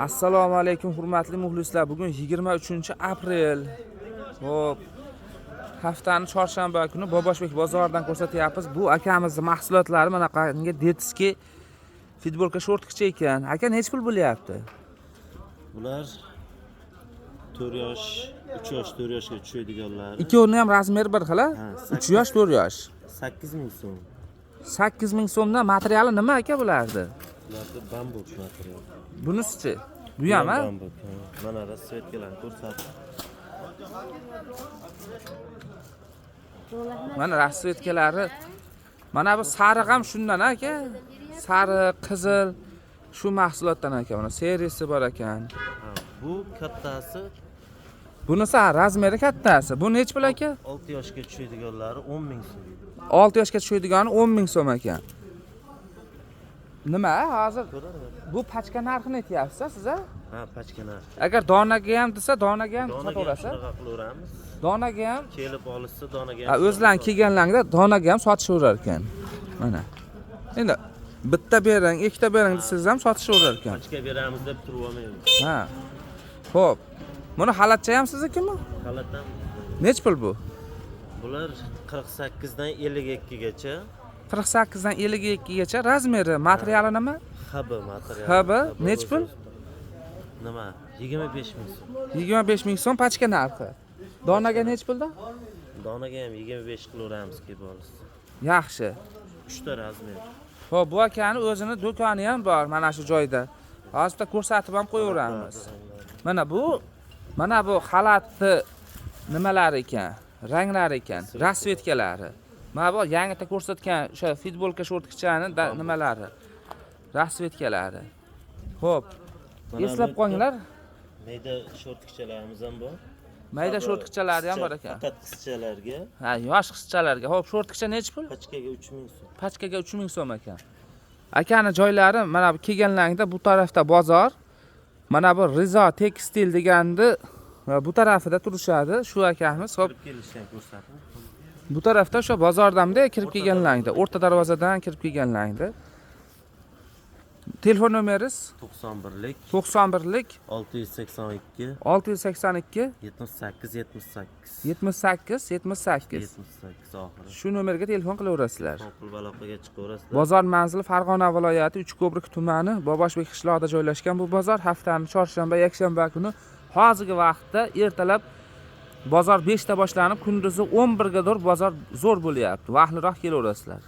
Assalomu alaykum, hurmatli muxlislar. Bugun 23-aprel. Xo'p. Haftani chorshanba kuni Boboshbek bozoridan ko'rsatyapmiz. Bu akamizni mahsulotlari mana qanday детский futbolka, shortkicha ekan. Aka, nechi pul bo'lyapti? Bular 4 yosh, 3 yosh, 4 yoshga tushadiganlari. Ikkovini ham размер bir xil, a? Ha. 3 yosh, 4 yosh. 8000 so'm. 8000 so'mdan. Materiali nima, aka, bularni? Bularda bambuk material. Bunisichi? Bu ham, a? Bambuk. Ha. Mana расцветка larni ko'rsatib. Mana расцветка lari. Mana bu sariq ham shundan, aka. Sariq, qizil shu mahsulotdan aka. Mana serisi bor ekan. Ha, bu kattasi. Bunisi, ha, размер i kattasi. Bu nechi pul, aka? 6 yoshga tushadiganlari 10 ming so'm. 6 yoshga tushadigani 10 ming so'm ekan. Nima, hozir Ko'radi. bu pachka narxini aytyapsiz siz, a? Ha, pachka narx. Agar donaga ham desa, donaga ham Donaga ham sotaverasiz? shunaqa qilaveramiz. Donaga ham Kelib olishsa, donaga ha, ham. O'zlaring kelganlarida donaga ham sotishaverar ekan. Mana. Endi bitta bering, ikkita bering desangiz ham sotishaverar ekan. Pachka beramiz deb turib olmaymiz. Ha. Xo'p. Buni xalatcha ham siznikimi? Xalatdan. Nechi pul bu? Bular 48 dan 52 gacha. 48 dan 52 gacha размер i, materiali nima? HB material. HB, nechi pul? Nima? 25 ming so'm. 25 ming so'm pachka narxi. Donaga nechi pulda? Donaga ham 25 qilaveramiz, kelib olishsa. Yaxshi. 3 ta размер. Xo'p, bu akani o'zini do'koni ham bor mana shu joyda. Hozir bitta ko'rsatib ham qo'yaveramiz. Mana bu xalatni nimalari ekan? Ranglari ekan, расцветка lari. Mana bu yangita ko'rsatgan o'sha futbolka shortkichani nimalari? Расцветка lari. Xo'p, Mana eslab bu yerda qolinglar. Mayda shortkichalarimiz ham bor. Mayda Bu shortkichalari ham bor ekan. Faqat qizchalarga. Ha, yosh qizchalarga. Xo'p, shortkicha nechi pul? Pachkaga 3000 so'm. Pachkaga 3000 so'm ekan. Akani joylari mana bu kelganlarida bu tarafda bozor. Mana bu Rizo tekstil deganni bu tarafida turishadi shu akamiz. Xo'p, Kirib kelishgan ko'rsatib. bu tarafda o'sha bozordan kirib kelganlarida, o'rta darvozadan kirib kelganlarida. Telefon nomeringiz? 91lik 91lik 682 682 78 78. 78 78. 78 oxiri. Shu nomerga telefon qilaverasizlar. Qo'l aloqaga chiqaverasizlar. Bozor manzili Farg'ona viloyati Uchko'prik tumani Boboshbek qishlog'ida joylashgan bu bozor haftani chorshanba, yakshanba kuni hozirgi vaqtda ertalab bozor 5 ta boshlanib, kunduzi 11 ga bozor zo'r bo'lyapti. Vaqtliroq kelaverasizlar.